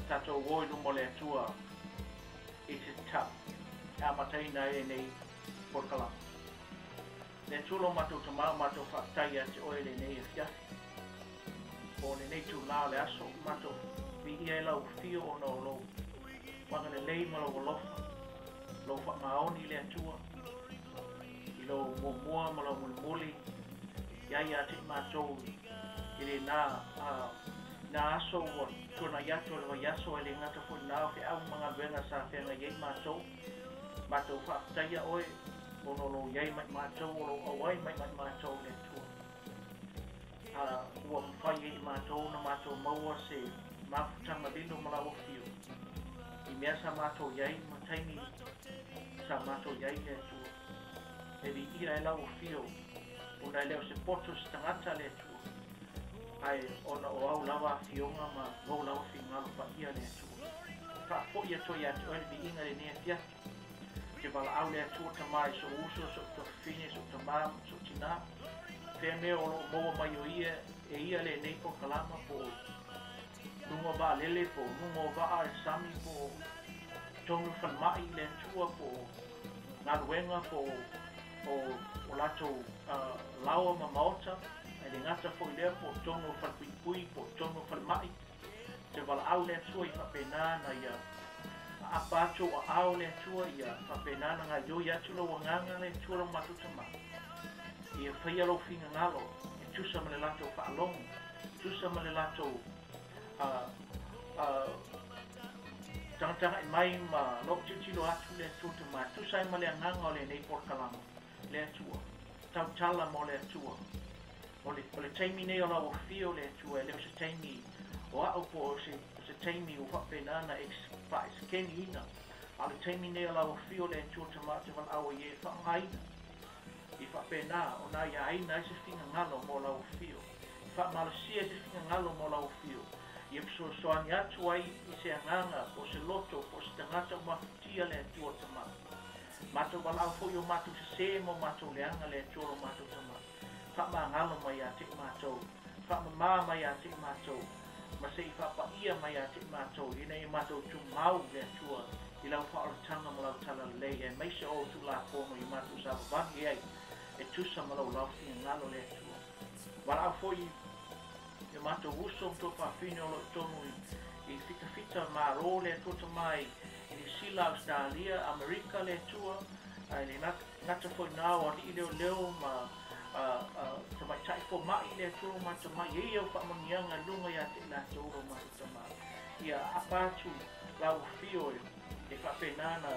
Tatou o i luma o le Atua i se tatalo e amataina ai lenei polokalame. Le Atua lo matou Tama, o matou faafetai ia te Oe i lenei afiafi, po o lenei itula o le aso, ua matou viia ai Lau Afio ona o Lou agalelei ma Lou alofa, Lou faamaoni le Atua, i Lou muamua ma Lau mulimuli, i ai ia te i matou i lena nā aso ua tuanai atu o le vaiaso, e le gata foi i lena o feau ma galuega sa feagai ai matou. Matou faafetaia Oe ona o Lou i ai ma i matou, o Lou auai mai ma i matou, le Atua. A ua mafai ai i matou ona matou maua se mafutaga lilo ma Lau Afio i mea sa matou i ai ma taimi sa matou i ai, le Atua. E viia ai Lau Afio, ona e le o se poto se tagata, le Atua, ae ona o au lava afioga ma lou lava finagalo paia, le Atua. E faafoi atu ai ia te Oe le viiga i lenei afiafi. Ou te valaau le Atua Tama i sou uso, sou tuafafine, sou tama ma sou tinā, fea mea o lo o maua mai o ia e ia lenei polokalama, po o luga o vaalele, po o luga o vaa e sami, po o totonu o falemai, le Atua, po o galuega, po o o latou laoa ma maota, ae le gata foi i lea, po o totonu o falepuipui, po o totonu o falemai. Ou te valaau le Atua i faapena na ia aapa atu ou aao, le Atua, ia faapena na gaoioi atu lou agaga, le Atua lo matou Tama, ia faia lou finagalo e tusa ma le latou faalogo, tusa ma le latou tagatagai mai ma lou tilotilo atu, le Atua Tama, e tusa ai ma le agaga o lenei polokalama, le Atua, tautala mo le Atua. O le, o le taimi nei o lau afio, le Atua, e le o se taimi o a'u po o se, o se taimi ua faapena na faaesekeniina, a o le taimi nei o lau afio, le Atua Tama, ou te valaau ai e faaaogaina i faapena ona aiaina ai se finagalo mo lau afio, i faamalosia ai se finagalo mo lau afio, ia fesoasoani atu ai i se agaga po o se loto po o se tagata ua mafatia, le Atua Tama. Matou valaau foi i o matou sesē ma o matou leaga, le Atua lo matou Tama. Faamagalo mai ia te i matou, faamamā mai ia te i matou, ma se i faapaia mai ia te i matou, ina ia matou tumau, le Atua, i lau faaolataga ma lau talalelei, aemaise o ou Tulafono ia matou savavali ai e tusa ma lou laofiagalo, le Atua. Valaau foi i o matou uso ma tuafafine o lo o i totonu i fitafita malo, le Atua Tama, i Niu Sila, Ausetalia, Amerika, le Atua, ae le gata foi i na o alii leoleo ma tamaitai fomai, le Atua lo matou Tama, e i ai au faamanuiaga i luga ia te i latou, lo matou Tama. Ia aapa atu lau afio e faapena na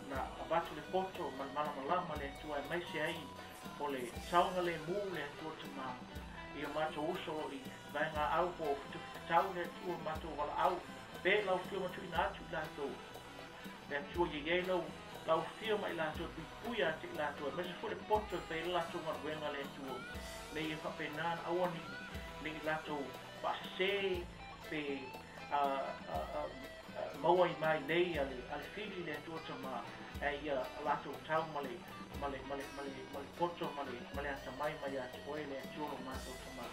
na avatu le poto ma le malamalama, le Atua, aemaise ai o le saogalemu, le Atua Tama, i o matou uso o lo o i vaegaau po o fitafitau, le Atua, matou valaau pe lau afio ma tuuina atu i latou, le Atua, ia i ai lau lau afio ma i latou e puipui ia te i latou, aemaise foi le poto e fai ai le latou galuega, le Atua, ina ia faapena ona aua ne i latou faasese pe maua i mailei a le fili, le Atua Tama, ae ia latou tau ma le ma le ma le ma le ma le poto ma le ma le atamai mai ia te Oe, le Atua lo matou Tama.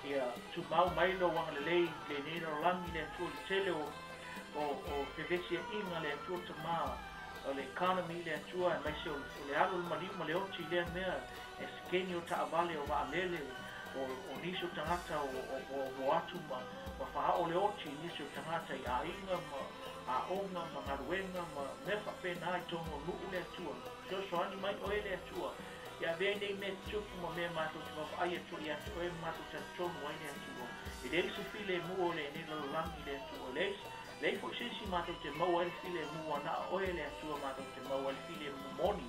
Ia tumau mai lou agalelei i lenei lalolagi, le Atua, i le tele o o o fevesiaiga, le Atua Tama, o le economy, le Atua, aemaise o le alu o le maliu ma le oti i lea mea e sekeni o taavale, o vaalele, o o nisi o tagata o o o atu ma ma faaoo le oti i nisi o tagata i aiga ma aoga ma galuega ma mea faapena i totonu o nuu, le Atua. Fesoasoani mai Oe, le Atua, ia avea ai nei mea tutupu ma mea matou te vaavaai atu ai ia te Oe ma matou talitonu ai, le Atua. E leai se filemu o lenei lalolagi, le Atua. Leai, leai foi se isi matou te maua ai le filemu, a na o Oe, le Atua, matou te maua ai le filemu moni,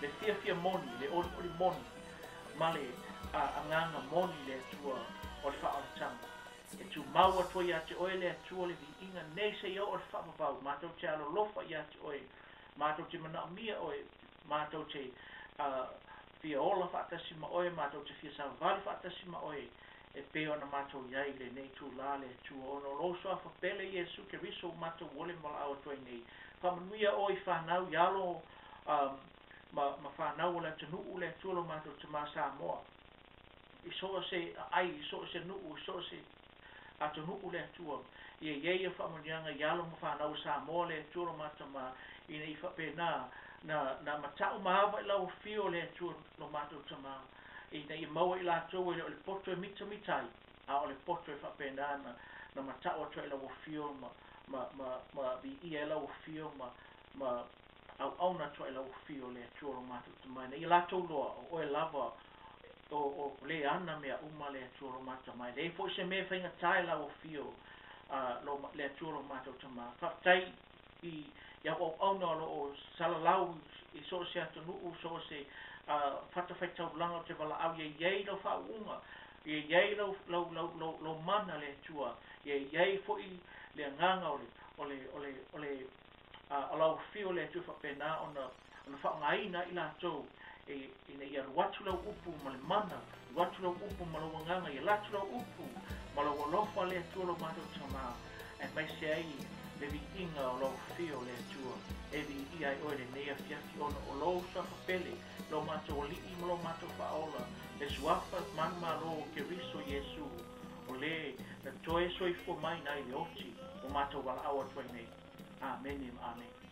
le fiafia moni, le olioli moni, ma le agaga moni, le Atua, o le faaolataga. E tumau atu ai ia te Oe, le Atua, le viiga nei seia oo i le faavavau. Matou te alolofa ia te Oe, matou te manaomia Oe, matou te fia ola faatasi ma Oe, matou te fia savavali faatasi ma Oe, e pei ona matou i ai i lenei itulā, le Atua, ona o Lou Suafa pele Iesu Keriso ua matou ole ma valaau atu ai nei. Faamanuia Oe i fanau i alo ma fanau o le atunuu, le Atua lo matou Tama Samoa, i so o se aai, i so o se nuu, i so o se atunuu le Atua. Ia i ai ia faamanuiaga i alo ma fanau a Samoa le Atua lo matou Tama, ina ia faapena na na mata'u ma ava i lau afio le Atua lo matou Tama, ina ia maua i latou e le o le poto e mitamita ai, a o le poto e faapena na na mata'u atu ai i lau afio ma ma ma ma viia ai lau afio ma ma auauna atu ai i lau afio le Atua lo matou Tama, ina ia latou loa o oe lava o o le ana mea uma le Atua lo matou Tama. E leai foi se mea e faigata i lau afio lo le Atua lo matou Tama. Faafetai i i au auauna o lo o salalau i so o se atunuu, so o se fatafaitaulaga o te valaau, ia i ai lau faauuga, ia i ai lau lau lau lau lau mana le Atua, ia i ai foi le agaga o le o le o le o le o lau afio le Atua faapena ona ona faaaogaina ai latou e ina ia alu atu lau upu ma le mana, alu atu lau upu ma lau agaga, ia alu atu lau upu ma lau alofa le Atua lo matou Tama, aemaise ai le viiga o lau afio le Atua e viia ai oe lenei afiafi, ona o lou suafa pele, lo matou Alii ma lo matou Faaola, le suafa manumalo o Keriso Iesu, o le na toe soifua mai nai le oti o matou valaau atu ai nei. Amene ma amene.